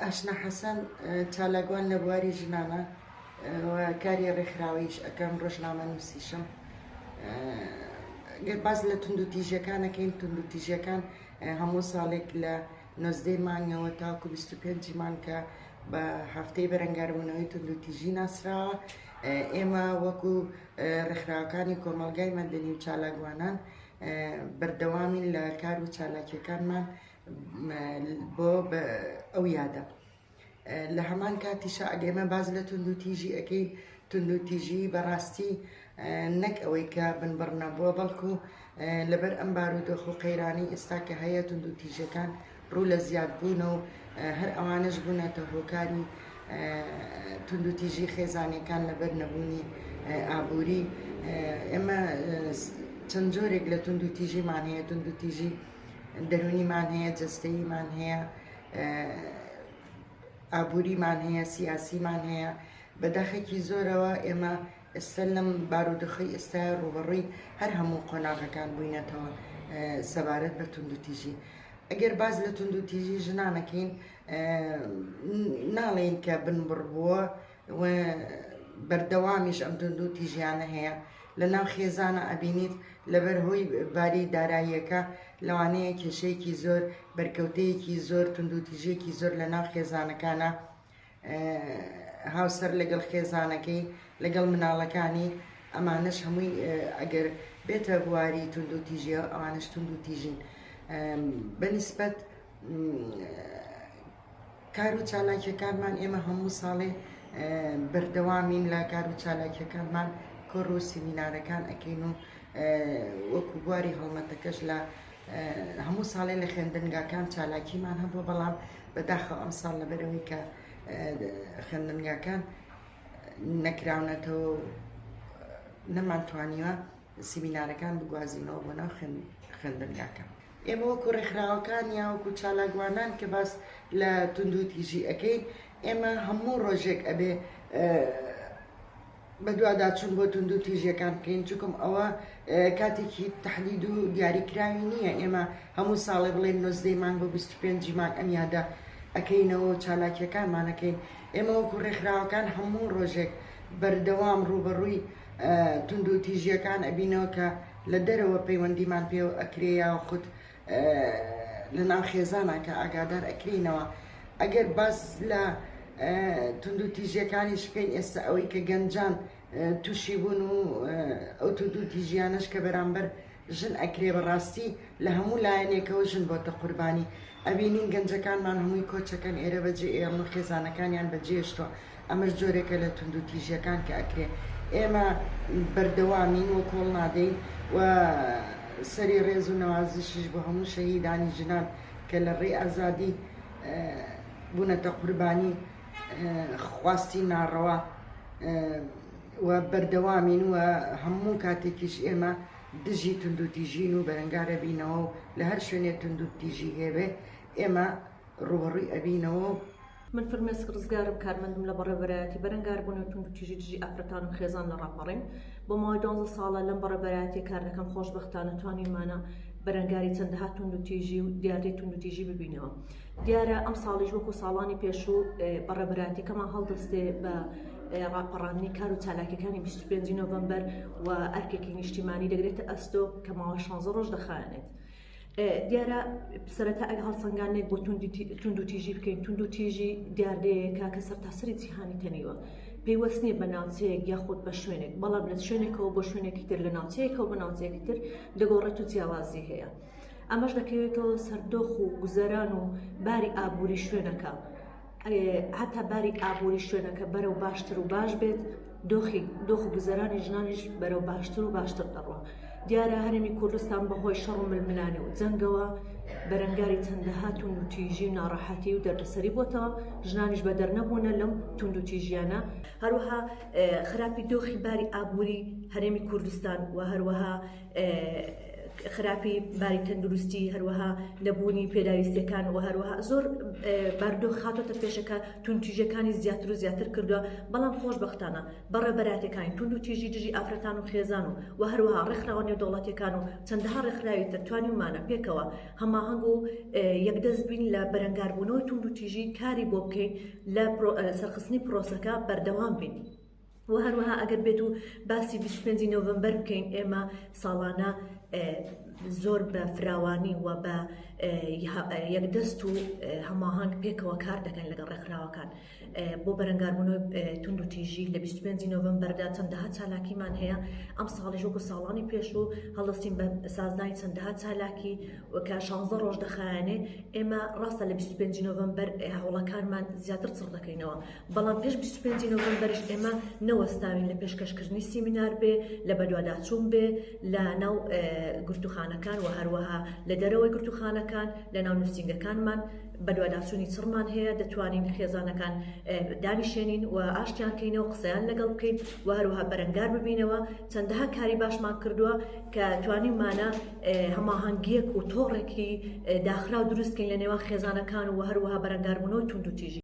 ئاشنا حەسەن، چالاکوان لە بواری ژنانە و کاری ڕێکخراوەییش ئەکەم، ڕۆژنامەنووسیشم. گەر باس لە توندوتیژیەکان ئەکەین، توندوتیژیەکان هەموو ساڵێک لە نۆزدەی مانگەوە تاکو 25 مانگ کە بە هەفتەی بەرەنگاربوونەوەی توندوتیژی ناسراوە، ئێمە وەکو ڕێکخراوەکانی کۆمەڵگای مەدەنی و چالاکوانان بەردەوامین لە کار و چالاکیەکانمان بۆ ئەو یادە. لە هەمان کاتیشا ئەگەر ئێمە باس لە توندوتیژی ئەکەین، توندوتیژی بەڕاستی نەک ئەوەی کە بنبڕ نەبووە، بەڵکو لەبەر ئەم بارودۆخ و قەیرانەی ئێستا کە هەیە توندوتیژەکان ڕوو لە زیادبوونە و هەر ئەوانەش بوونەتە هۆکاری توندوتیژی خێزانیەکان لەبەر نەبوونی ئابووری. ئێمە چەند جۆرێک لە توندوتیژیمان هەیە، توندوتیژی دەروونیمان هەیە، جەستەییمان هەیە، ئابووریمان هەیە، سیاسیمان هەیە. بە داخێکی زۆرەوە ئێمە ئێستا لەم بارودۆخەی ئێستا ڕووبەڕووی هەر هەموو قۆناغەکان بووینەتەوە سەبارەت بە توندوتیژی. ئەگەر باس لە توندوتیژی ژنانەکەین ناڵێین کە بنبڕ بووە و بەردەوامیش ئەم توندوتیژیانە هەیە. لە ناو خێزانە ئەبینیت لەبەر هۆی باری داراییەکە لەوانەیە کێشەیەکی زۆر، بەرکەوتەیەکی زۆر، توندوتیژیەکی زۆر لە ناو خێزانەکانە هاوسەر لەگەڵ خێزانەکەی لەگەڵ مناڵەکانی ئەمانەش هەمووی ئەگەر بێتە بواری توندوتیژیەوە ئەوانەش توندوتیژین. بەنیسبەت کار و چالاکیەکانمان ئێمە هەموو ساڵێ بەردەوامین لە کار و چالاکیەکانمان، کۆڕ و سیمینارەکان ئەکەین و وەکو بواری هەڵمەتەکەش لە هەموو ساڵێ لە خوێندنگاکان چالاکیمان هەبووە، بەڵام بەداخەوە ئەمساڵ لەبەرئەوەی کە خوێندنگاکان نەکراونەتەوە و نەمانتوانیوە سیمینارەکان بگوازینەوە بۆ ناو خوێندنگاکان. ئێمە وەکو ڕێکخراوەکان یا وەکو چالاکوانان کە باس لە توندوتیژی ئەکەین، ئێمە هەموو ڕۆژێک ئەبێ بەدواداچوون بۆ توندوتیژیەکان بکەین، چونکم ئەوە کاتێکی تەحدید و دیاریکراوی نییە. ئێمە هەموو ساڵێ بڵێن نۆزدەی مانگ بۆ 25 مانگ ئەم یادە ئەکەینەوە و چالاکیەکانمان ئەکەین. ئێمە وەکو ڕێکخراوەکان هەموو ڕۆژێک بەردەوام ڕووبەڕووی توندوتیژیەکان ئەبینەوە کە لە دەرەوە پەیوەندیمان پێوە ئەکرێ یاخود لە ناو خێزانە کە ئاگادار ئەکرینەوە. ئەگەر باس لە توندوتیژیەکانیش بکەین، ئێستا ئەوەی کە گەنجان تووشی بوون و ئەو توندوتیژیانەش کە بەرامبەر ژن ئەکرێ، بەڕاستی لە هەموو لایەنێکەوە ژن بۆتە قوربانی. ئەبینین گەنجەکانمان هەمووی کۆچەکەن، ئێرە بەجێ ئێڵن و خێزانەکانیان بەجێهێشتووە. ئەمەش جۆرێکە لە توندوتیژیەکان کە ئەکرێ. ئێمە بەردەوامین و کۆڵ نادەین و سەری ڕێز و نەوازشیش بۆ هەموو شەهیدانی ژنان کە لە ڕێی ئازادی بوونەتە قوربانی خواستی ناڕەوا و بەردەوامین و هەموو کاتێکیش ئێمە دژی توندوتیژین و بەرەنگارە بینەوە و لە هەر شوێنێ توندوتیژی هەبێ ئێمە ڕووبەڕووی ئەبینەوە. من فرمێسک ڕزگارم، کارمەندم لە بەڕێوەبەرایەتی بەرەنگاربوونەوەی توندوتیژی دژی ئافرەتان و خێزان لە ڕاپەڕین. بۆ ماوەی دوانزە ساڵە لەم بەڕێوەبەرایەتیە کار دەکەم، خۆشبەختانە توانیومانە بەرەنگاری چەندەها توندوتیژی و دیاردەی توندوتیژی ببینەوە. دیارە ئەمساڵیش وەکو ساڵانی پێشوو بەڕێوەبەرایەتیەکەمان هەڵدەستێ بە ڕاپەڕاندنی کار و چالاکیەکانی 25 نۆڤەمبەر و ئەرکێکی نیشتیمانی دەگرێتە ئەستۆ کە ماوەی 16 ڕۆژ دەخایەنێت. دیارە سەرەتا ئەگە هەڵسەنگاندنێک بۆ توندوتیژی بکەین، توندوتیژی دیاردەیەکە کە سەرتاسەری جیهانی تەنیوە، پەیوەست نییە بە ناوچەیەک یاخود بە شوێنێک، بەڵام لە شوێنێکەوە بۆ شوێنێکی تر، لە ناوچەیەکەوە بۆ ناوچەیەکی تر دەگۆڕێت و جیاوازی هەیە. ئەمەش دەکەوێتەوە سەر دۆخ و گوزەران و باری ئابووری شوێنەکە. هەتا باری ئابووری شوێنەکە بەرەو باشتر و باش بێت، دۆخی دۆخ و گوزەرانی ژنانیش بەرەو باشتر و باشتر دەڕوا. دیارە هەرێمی کوردستان بەهۆی شەڕ و ململانێ و جەنگەوە بەرەنگاری چەندەها توندوتیژی و ناڕەحەتی و دەردەسەری بۆتەوە، ژنانیش بەدەر نەبوونە لەم توندوتیژیانە. هەروەها خراپی دۆخی باری ئابووری هەرێمی کوردستان و هەروەها. خراپی باری تەندروستی، هەروەها نەبوونی پێداویستیەکان و هەروەها زۆر باردۆخ هاتۆتە پێشەکە توندتیژیەکانی زیاتر و زیاتر کردووە، بەڵام خۆشبەختانە بەڕێوەبەرایەتیەکانی توندوتیژی دژی ئافرەتان و خێزان و و هەروەها ڕێکخراوە نێودەوڵەتیەکان و چەندەها ڕێکخراوی تر توانیومانە پێکەوە هەماهەنگ و یەکدەست بین لە بەرەنگاربوونەوەی توندوتیژی کاری بۆ بکەین لە سەرخستنی پرۆسەکە بەردەوام بین. و هەروەها ئەگەر بێت و باسی 25 نۆڤەمبەر بکەین ئێمە ساڵانە زۆر بە فراوانی و بە یەکدەست و هەماهەنگ پێکەوە کار دەکەین لەگەڵ ڕێکخراوەکان بۆ بەرەنگاربوونەوەی توندوتیژی لە 25 نۆڤەمبەردا چەندەها چالاکیمان هەیە ئەم ساڵیش وەکو ساڵانی پێشوو هەڵدەستین بە سازدانی چەندەها چالاکی کە 16 ڕۆژ دەخایەنێ ئێمە ڕاستە لە 25 نۆڤەمبەر هەوڵەکانمان زیاتر چڕ دەکەینەوە بەڵام پێش 25 نۆڤەمبەریش ئێمە نەوەستاوین لە پێشکەشکردنی سیمینار بێ لە بەدواداچوون بێ لە ناو گرتوخانەکان و هەروەها لە دەرەوەی گرتوخانەکان لە ناو نووسینگەکانمان بەدواداچوونی چڕمان هەیە، دەتوانین خێزانەکان دانیشێنین و ئاشتیان کەینەوە، قسەیان لەگەڵ بکەین و هەروەها بەرەنگار ببینەوە. چەندەها کاری باشمان کردووە کە توانیومانە هەماهەنگییەک و تۆڕێکی داخراو دروست بکەین لە نێوان خێزانەکان و هەروەها بەرەنگاربوونەوەی توندوتیژی.